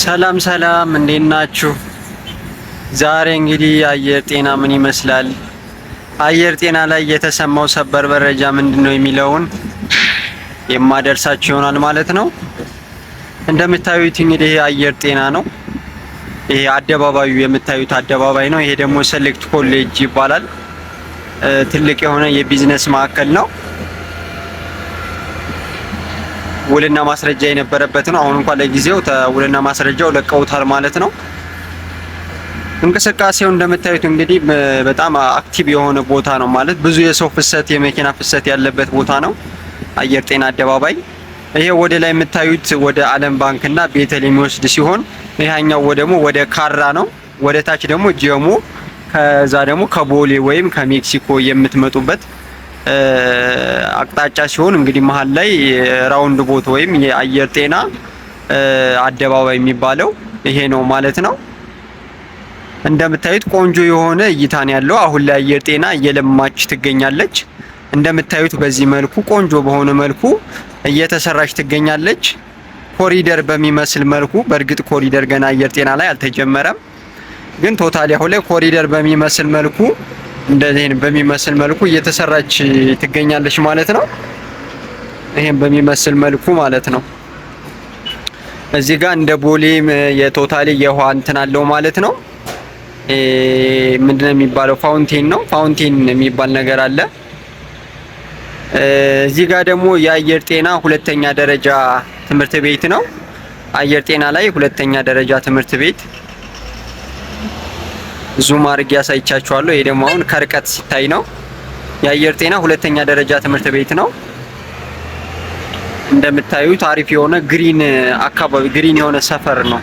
ሰላም ሰላም፣ እንዴት ናችሁ? ዛሬ እንግዲህ አየር ጤና ምን ይመስላል፣ አየር ጤና ላይ የተሰማው ሰበር መረጃ ምንድን ነው የሚለውን የማደርሳችሁ ይሆናል ማለት ነው። እንደምታዩት እንግዲህ አየር ጤና ነው። ይሄ አደባባዩ የምታዩት አደባባይ ነው። ይሄ ደግሞ ሴሌክት ኮሌጅ ይባላል። ትልቅ የሆነ የቢዝነስ ማዕከል ነው። ውልና ማስረጃ የነበረበት ነው። አሁን እንኳን ለጊዜው ውልና ማስረጃው ለቀውታል ማለት ነው። እንቅስቃሴው እንደምታዩት እንግዲህ በጣም active የሆነ ቦታ ነው ማለት ብዙ የሰው ፍሰት፣ የመኪና ፍሰት ያለበት ቦታ ነው። አየር ጤና አደባባይ ይሄ ወደ ላይ የምታዩት ወደ ዓለም ባንክና ቤተል የሚወስድ ሲሆን ይሄኛው ደግሞ ወደ ካራ ነው። ወደ ታች ደግሞ ጀሞ፣ ከዛ ደግሞ ከቦሌ ወይም ከሜክሲኮ የምትመጡበት አቅጣጫ ሲሆን እንግዲህ መሀል ላይ round ቦታ ወይም የአየር ጤና አደባባይ የሚባለው ይሄ ነው ማለት ነው። እንደምታዩት ቆንጆ የሆነ እይታን ያለው አሁን ላይ አየር ጤና እየለማች ትገኛለች። እንደምታዩት በዚህ መልኩ ቆንጆ በሆነ መልኩ እየተሰራች ትገኛለች። ኮሪደር በሚመስል መልኩ፣ በእርግጥ ኮሪደር ገና አየር ጤና ላይ አልተጀመረም፣ ግን totally አሁን ላይ ኮሪደር በሚመስል መልኩ እንደዚህ በሚመስል መልኩ እየተሰራች ትገኛለች ማለት ነው። ይሄን በሚመስል መልኩ ማለት ነው። እዚህ ጋር እንደ ቦሌ የ totally የውሃ እንትን አለው ማለት ነው። ምንድነው የሚባለው? Fountain ነው። Fountain የሚባል ነገር አለ። እዚህ ጋር ደግሞ የአየር ጤና ሁለተኛ ደረጃ ትምህርት ቤት ነው። አየር ጤና ላይ ሁለተኛ ደረጃ ትምህርት ቤት zoom አድርጌ ያሳይቻችኋለሁ። ይሄ ደግሞ አሁን ከርቀት ሲታይ ነው። የአየር ጤና ሁለተኛ ደረጃ ትምህርት ቤት ነው። እንደምታዩት አሪፍ የሆነ green አካባቢ፣ green የሆነ ሰፈር ነው።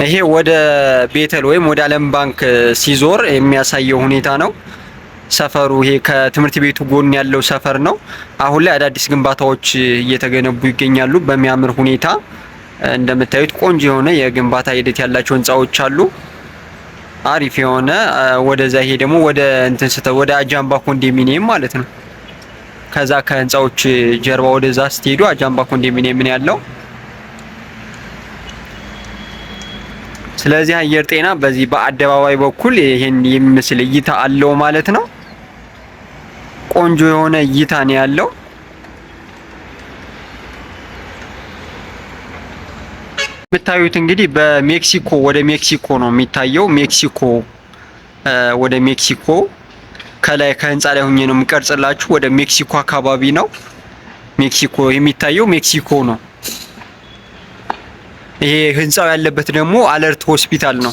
ይሄ ወደ ቤተል ወይም ወደ ዓለም ባንክ ሲዞር የሚያሳየው ሁኔታ ነው። ሰፈሩ ይሄ ከትምህርት ቤቱ ጎን ያለው ሰፈር ነው። አሁን ላይ አዳዲስ ግንባታዎች እየተገነቡ ይገኛሉ በሚያምር ሁኔታ። እንደምታዩት ቆንጆ የሆነ የግንባታ ሂደት ያላቸው ህንጻዎች አሉ። አሪፍ የሆነ ወደዛ ይሄ ደግሞ ወደ እንትን ስተ ወደ አጃምባ ኮንዶሚኒየም ማለት ነው። ከዛ ከህንጻዎች ጀርባ ወደዛ ስትሄዱ አጃምባ ኮንዶሚኒየም ነው ያለው። ስለዚህ አየር ጤና በዚህ በአደባባይ በኩል ይሄን የሚመስል እይታ አለው ማለት ነው። ቆንጆ የሆነ እይታ ነው ያለው። የምታዩት እንግዲህ በሜክሲኮ ወደ ሜክሲኮ ነው የሚታየው። ሜክሲኮ ወደ ሜክሲኮ ከላይ ከህንፃ ላይ ሆኜ ነው የምቀርጽላችሁ። ወደ ሜክሲኮ አካባቢ ነው ሜክሲኮ የሚታየው፣ ሜክሲኮ ነው። ይሄ ህንፃው ያለበት ደግሞ አለርት ሆስፒታል ነው።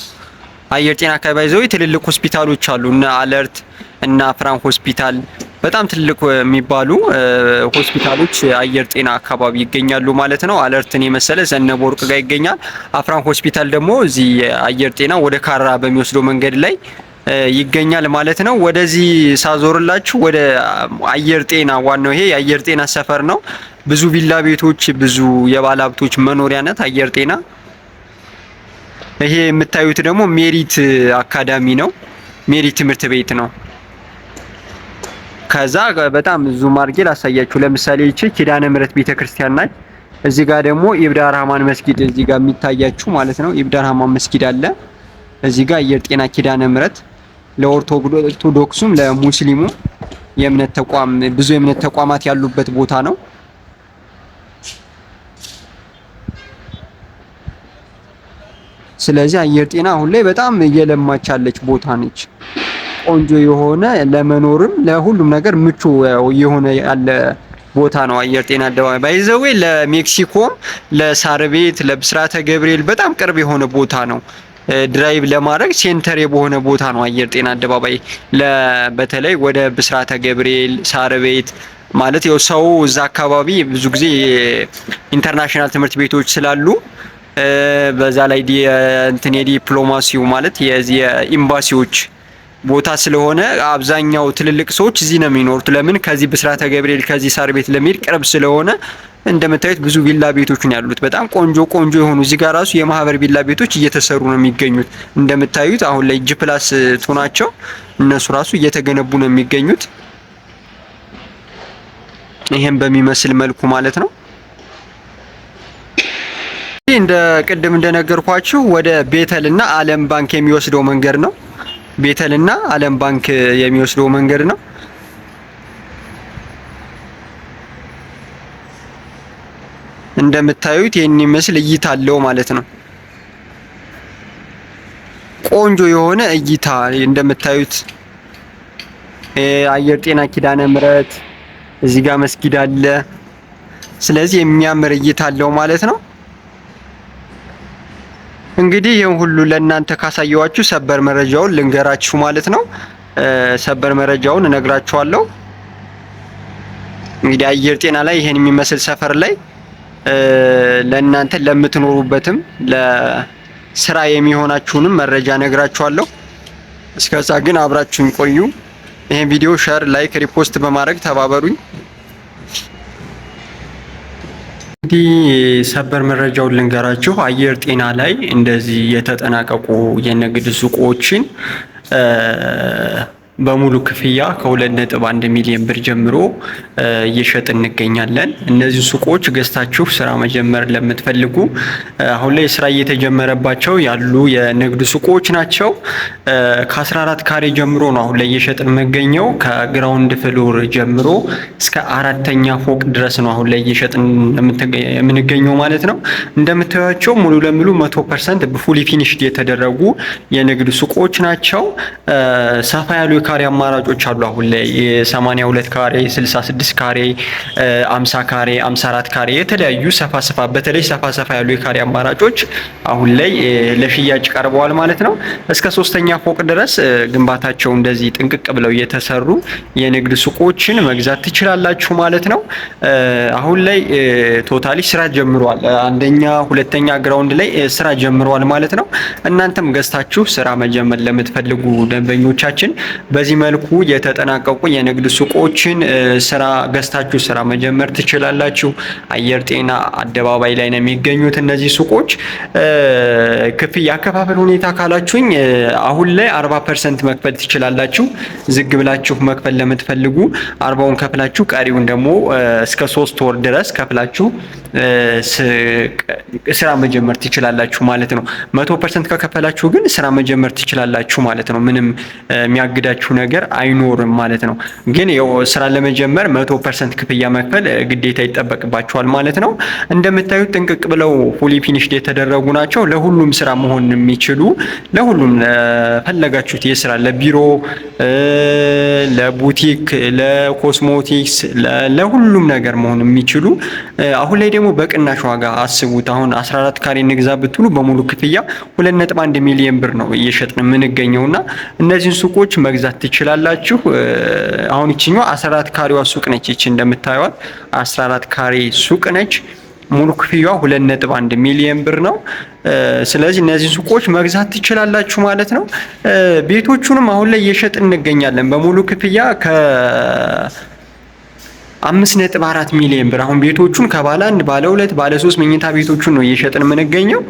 አየር ጤና አካባቢ ይዘው ትልልቅ ሆስፒታሎች አሉ፣ እነ አለርት እና ፍራንክ ሆስፒታል በጣም ትልቅ የሚባሉ ሆስፒታሎች አየር ጤና አካባቢ ይገኛሉ ማለት ነው። አለርትን የመሰለ ዘነበ ወርቅ ጋር ይገኛል። አፍራንክ ሆስፒታል ደግሞ እዚህ አየር ጤና ወደ ካራ በሚወስደው መንገድ ላይ ይገኛል ማለት ነው። ወደዚህ ሳዞርላችሁ ወደ አየር ጤና ዋናው ይሄ የአየር ጤና ሰፈር ነው። ብዙ ቪላ ቤቶች፣ ብዙ የባለ ሀብቶች መኖሪያነት አየር ጤና። ይሄ የምታዩት ደግሞ ሜሪት አካዳሚ ነው። ሜሪት ትምህርት ቤት ነው። ከዛ በጣም zoom አድርጌ ላሳያችሁ። ለምሳሌ ይቺ ኪዳነ ምሕረት ቤተክርስቲያን ናት። እዚህ ጋር ደግሞ ኢብዳ ራህማን መስጊድ እዚህ ጋር የሚታያችሁ ማለት ነው። ኢብዳ ራህማን መስጊድ አለ። እዚህ ጋር አየር ጤና ኪዳነ ምሕረት ለኦርቶዶክሱም ለሙስሊሙ የእምነት ተቋም፣ ብዙ የእምነት ተቋማት ያሉበት ቦታ ነው። ስለዚህ አየር ጤና አሁን ላይ በጣም እየለማች ያለች ቦታ ነች። ቆንጆ የሆነ ለመኖርም ለሁሉም ነገር ምቹ የሆነ ያለ ቦታ ነው። አየር ጤና አደባባይ by the way ለሜክሲኮም፣ ለሳር ቤት፣ ለብስራተ ገብርኤል በጣም ቅርብ የሆነ ቦታ ነው። Drive ለማድረግ center የሆነ ቦታ ነው አየር ጤና አደባባይ። በተለይ ወደ ብስራተ ገብርኤል፣ ሳር ቤት ማለት ያው ሰው እዛ አካባቢ ብዙ ጊዜ international ትምህርት ቤቶች ስላሉ፣ በዛ ላይ እንትን የዲፕሎማሲው ማለት የዚህ የኤምባሲዎች ቦታ ስለሆነ አብዛኛው ትልልቅ ሰዎች እዚህ ነው የሚኖሩት። ለምን ከዚህ ብስራተ ገብርኤል ከዚህ ሳር ቤት ለመሄድ ቅርብ ስለሆነ እንደምታዩት ብዙ ቪላ ቤቶች ነው ያሉት። በጣም ቆንጆ ቆንጆ የሆኑ እዚህ ጋር ራሱ የማህበር ቪላ ቤቶች እየተሰሩ ነው የሚገኙት። እንደምታዩት አሁን ላይ G+2 ናቸው። እነሱ ራሱ እየተገነቡ ነው የሚገኙት። ይሄን በሚመስል መልኩ ማለት ነው። እንደ ቅድም እንደነገርኳችሁ ወደ ቤተልና ዓለም ባንክ የሚወስደው መንገድ ነው። ቤተልና ዓለም ባንክ የሚወስደው መንገድ ነው። እንደምታዩት ይህን ይመስል እይታ አለው ማለት ነው። ቆንጆ የሆነ እይታ እንደምታዩት አየር ጤና ኪዳነ ምሕረት እዚህ ጋር መስጊድ አለ። ስለዚህ የሚያምር እይታ አለው ማለት ነው። እንግዲህ ይህን ሁሉ ለእናንተ ካሳየዋችሁ ሰበር መረጃውን ልንገራችሁ ማለት ነው። ሰበር መረጃውን እነግራችኋለሁ። እንግዲህ አየር ጤና ላይ ይሄን የሚመስል ሰፈር ላይ ለእናንተ ለምትኖሩበትም ለስራ የሚሆናችሁንም መረጃ እነግራችኋለሁ። እስከዛ ግን አብራችሁኝ ቆዩ። ይሄን ቪዲዮ share፣ like፣ repost በማድረግ ተባበሩኝ። እንግዲህ ሰበር መረጃውን ልንገራችሁ። አየር ጤና ላይ እንደዚህ የተጠናቀቁ የንግድ ሱቆችን በሙሉ ክፍያ ከ2.1 ሚሊዮን ብር ጀምሮ እየሸጥን እንገኛለን። እነዚህ ሱቆች ገዝታችሁ ስራ መጀመር ለምትፈልጉ አሁን ላይ ስራ እየተጀመረባቸው ያሉ የንግድ ሱቆች ናቸው። ከ14 ካሬ ጀምሮ ነው አሁን ላይ እየሸጥን የምንገኘው። ከ ground floor ጀምሮ እስከ አራተኛ ፎቅ ድረስ ነው አሁን ላይ እየሸጥን የምንገኘው ማለት ነው። እንደምታዩቸው ሙሉ ለሙሉ 100% fully finished የተደረጉ የንግድ ሱቆች ናቸው። ሰፋ ያሉ የካሬ አማራጮች አሉ። አሁን ላይ 82 ካሬ፣ 66 ካሬ፣ 50 ካሬ፣ 54 ካሬ የተለያዩ ሰፋ ሰፋ በተለይ ሰፋ ሰፋ ያሉ የካሬ አማራጮች አሁን ላይ ለሽያጭ ቀርበዋል ማለት ነው። እስከ ሶስተኛ ፎቅ ድረስ ግንባታቸው እንደዚህ ጥንቅቅ ብለው የተሰሩ የንግድ ሱቆችን መግዛት ትችላላችሁ ማለት ነው። አሁን ላይ totally ስራ ጀምሯል። አንደኛ፣ ሁለተኛ ground ላይ ስራ ጀምሯል ማለት ነው። እናንተም ገዝታችሁ ስራ መጀመር ለምትፈልጉ ደንበኞቻችን በዚህ መልኩ የተጠናቀቁ የንግድ ሱቆችን ስራ ገዝታችሁ ስራ መጀመር ትችላላችሁ። አየር ጤና አደባባይ ላይ ነው የሚገኙት እነዚህ ሱቆች። ክፍያ አከፋፈል ሁኔታ ካላችሁኝ አሁን ላይ 40% መክፈል ትችላላችሁ። ዝግ ብላችሁ መክፈል ለምትፈልጉ 40ውን ከፍላችሁ ቀሪውን ደግሞ እስከ 3 ወር ድረስ ከፍላችሁ ስራ መጀመር ትችላላችሁ ማለት ነው። 100% ከከፈላችሁ ግን ስራ መጀመር ትችላላችሁ ማለት ነው። ምንም የሚያግዳችሁ ነገር አይኖርም ማለት ነው። ግን ያው ስራ ለመጀመር 100% ክፍያ መክፈል ግዴታ ይጠበቅባችኋል ማለት ነው። እንደምታዩት ጥንቅቅ ብለው fully finished የተደረጉ ናቸው። ለሁሉም ስራ መሆን የሚችሉ ለሁሉም ለፈለጋችሁት የስራ ለቢሮ፣ ለቡቲክ፣ ለኮስሞቲክስ፣ ለሁሉም ነገር መሆን የሚችሉ አሁን ላይ ደግሞ በቅናሽ ዋጋ አስቡት። አሁን 14 ካሬ እንግዛ ብትሉ በሙሉ ክፍያ 2.1 ሚሊዮን ብር ነው እየሸጥን የምንገኘውና እነዚህን ሱቆች መግዛት ትችላላችሁ። አሁን ይችኛው 14 ካሬዋ ሱቅ ነች። ይቺ እንደምታዩት 14 ካሬ ሱቅ ነች። ሙሉ ክፍያዋ 2.1 ሚሊዮን ብር ነው። ስለዚህ እነዚህን ሱቆች መግዛት ትችላላችሁ ማለት ነው። ቤቶቹንም አሁን ላይ እየሸጥን እንገኛለን በሙሉ ክፍያ ከ 5.4 ሚሊዮን ብር። አሁን ቤቶቹን ከባለ አንድ፣ ባለ ሁለት፣ ባለ ሶስት መኝታ ቤቶቹን ነው እየሸጥን የምንገኘው።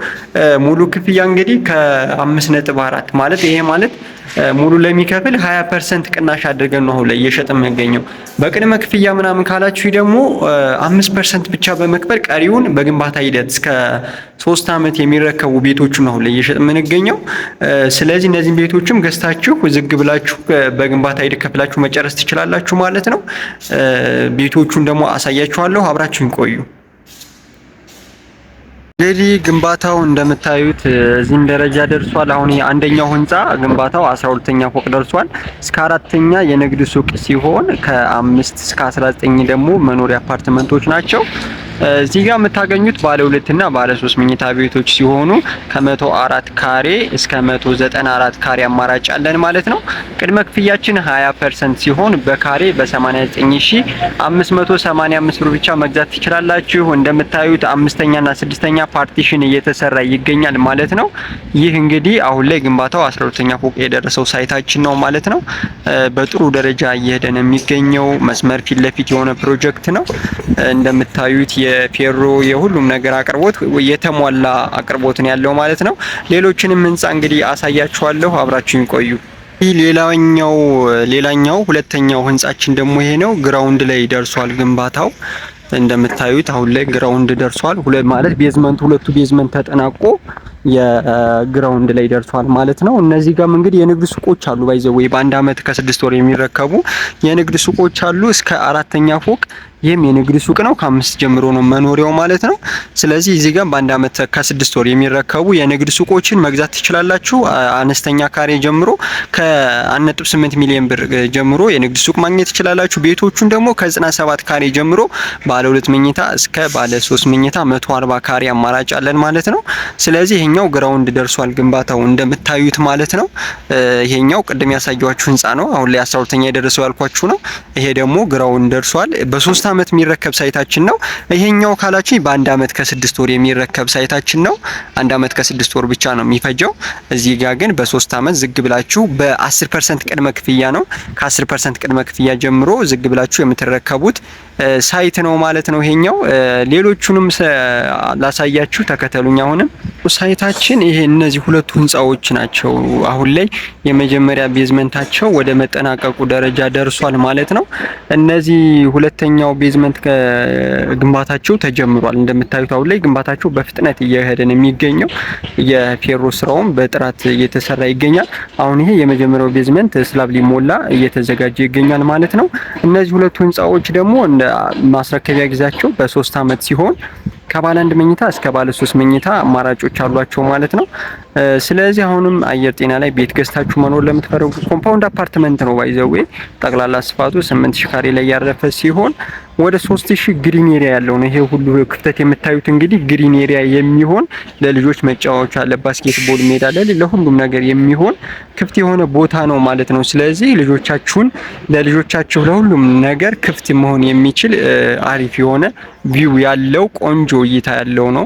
ሙሉ ክፍያ እንግዲህ ከ5.4 ማለት ይሄ ማለት ሙሉ ለሚከፍል 20% ቅናሽ አድርገን ነው አሁን ላይ እየሸጥን የምንገኘው። በቅድመ ክፍያ ምናምን ካላችሁ ደግሞ 5% ብቻ በመክፈል ቀሪውን በግንባታ ሂደት እስከ 3 ዓመት የሚረከቡ ቤቶቹን ነው አሁን ላይ እየሸጥን የምንገኘው። ስለዚህ እነዚህን ቤቶችም ገዝታችሁ ዝግ ብላችሁ በግንባታ ሂደት ከፍላችሁ መጨረስ ትችላላችሁ ማለት ነው። ቤቶቹን ደግሞ አሳያችኋለሁ። አብራችሁን ቆዩ። እንግዲህ ግንባታው እንደምታዩት እዚህም ደረጃ ደርሷል። አሁን አንደኛው ህንፃ ግንባታው 12ኛ ፎቅ ደርሷል። እስከ አራተኛ የንግድ ሱቅ ሲሆን ከ5 እስከ 19 ደግሞ መኖሪያ አፓርትመንቶች ናቸው። እዚህ ጋር የምታገኙት ባለ ሁለት እና ባለ ሶስት መኝታ ቤቶች ሲሆኑ ከ104 ካሬ እስከ 194 ካሬ አማራጭ አለን ማለት ነው። ቅድመ ክፍያችን 20% ሲሆን በካሬ በ89585 ብር ብቻ መግዛት ትችላላችሁ። እንደምታዩት አምስተኛ እና ስድስተኛ partition እየተሰራ ይገኛል ማለት ነው። ይህ እንግዲህ አሁን ላይ ግንባታው 12ኛ ፎቅ የደረሰው site ኣችን ነው ማለት ነው። በጥሩ ደረጃ እየሄደ ነው የሚገኘው። መስመር ፊት ለፊት የሆነ ፕሮጀክት ነው። እንደምታዩት የፌሮ የሁሉም ነገር አቅርቦት የተሟላ አቅርቦት ነው ያለው ማለት ነው። ሌሎችንም ህንጻ እንግዲህ አሳያችኋለሁ። አብራችሁኝ ቆዩ። ይህ ሌላኛው ሁለተኛው ህንጻችን ደግሞ ይሄ ነው። Ground ላይ ደርሷል ግንባታው። እንደምታዩት አሁን ላይ ground ደርሷል። ሁለት ማለት basement፣ ሁለቱ basement ተጠናቆ የ ground ላይ ደርሷል ማለት ነው። እነዚህ ጋርም እንግዲህ የንግድ ሱቆች አሉ። By the way፣ በ1 አመት ከ6 ወር የሚረከቡ የንግድ ሱቆች አሉ እስከ አራተኛ ፎቅ። ይህም የንግድ ሱቅ ነው። ከአምስት ጀምሮ ነው መኖሪያው ማለት ነው። ስለዚህ እዚህ ጋር በ1 አመት ከ6 ወር የሚረከቡ የንግድ ሱቆችን መግዛት ትችላላችሁ። አነስተኛ ካሬ ጀምሮ ከ1.8 ሚሊዮን ብር ጀምሮ የንግድ ሱቅ ማግኘት ትችላላችሁ። ቤቶቹን ደግሞ ከ97 ካሬ ጀምሮ ባለ ሁለት መኝታ እስከ ባለ ሶስት መኝታ 140 ካሬ አማራጭ አለን ማለት ነው። ስለዚህ ይሄኛው ground ደርሷል ግንባታው እንደምታዩት ማለት ነው። ይሄኛው ቅድም ያሳየኋችሁ ህንጻ ነው። አሁን ላይ 12ኛ የደረሰው ያልኳችሁ ነው። ይሄ ደግሞ ground ደርሷል። በ3 አመት የሚረከብ site ኣችን ነው። ይሄኛው ካላችሁ በ1 አመት ከ6 ወር የሚረከብ site ኣችን ነው። 1 አመት ከ6 ወር ብቻ ነው የሚፈጀው። እዚህ ጋር ግን በ3 አመት ዝግ ብላችሁ በ10% ቅድመ ክፍያ ነው። ከ10% ቅድመ ክፍያ ጀምሮ ዝግ ብላችሁ የምትረከቡት site ነው ማለት ነው ይሄኛው። ሌሎቹንም ላሳያችሁ፣ ተከተሉኝ። አሁንም site ኣችን ይሄ እነዚህ ሁለቱ ህንጻዎች ናቸው። አሁን ላይ የመጀመሪያ basement ኣቸው ወደ መጠናቀቁ ደረጃ ደርሷል ማለት ነው። እነዚህ ሁለተኛው basement ግንባታቸው ተጀምሯል። እንደምታዩት አሁን ላይ ግንባታቸው በፍጥነት እየሄደ ነው የሚገኘው። የፌሮ ስራውም በጥራት እየተሰራ ይገኛል። አሁን ይሄ የመጀመሪያው basement slab ሊሞላ እየተዘጋጀ ይገኛል ማለት ነው። እነዚህ ሁለቱ ህንጻዎች ደግሞ ማስረከቢያ ጊዜያቸው በ3 አመት ሲሆን ከባለ አንድ መኝታ እስከ ባለ ሶስት መኝታ አማራጮች አሏቸው ማለት ነው። ስለዚህ አሁንም አየር ጤና ላይ ቤት ገዝታችሁ መኖር ለምትፈልጉ compound apartment ነው by the way። ጠቅላላ ስፋቱ 8000 ካሬ ላይ ያረፈ ሲሆን ወደ 3000 green area ያለው ነው። ይሄ ሁሉ ክፍተት የምታዩት እንግዲህ green area የሚሆን፣ ለልጆች መጫወቻ፣ ለ basketball ሜዳ፣ ለሁሉም ነገር የሚሆን ክፍት የሆነ ቦታ ነው ማለት ነው። ስለዚህ ለልጆቻችሁ ለሁሉም ነገር ክፍት መሆን የሚችል አሪፍ የሆነ view ያለው፣ ቆንጆ እይታ ያለው ነው።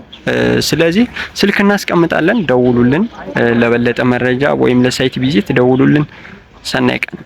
ስለዚህ ስልክ እናስቀምጣለን፣ ደውሉልን። ለበለጠ መረጃ ወይም ለ site visit ደውሉልን። ሰናይ ቀን።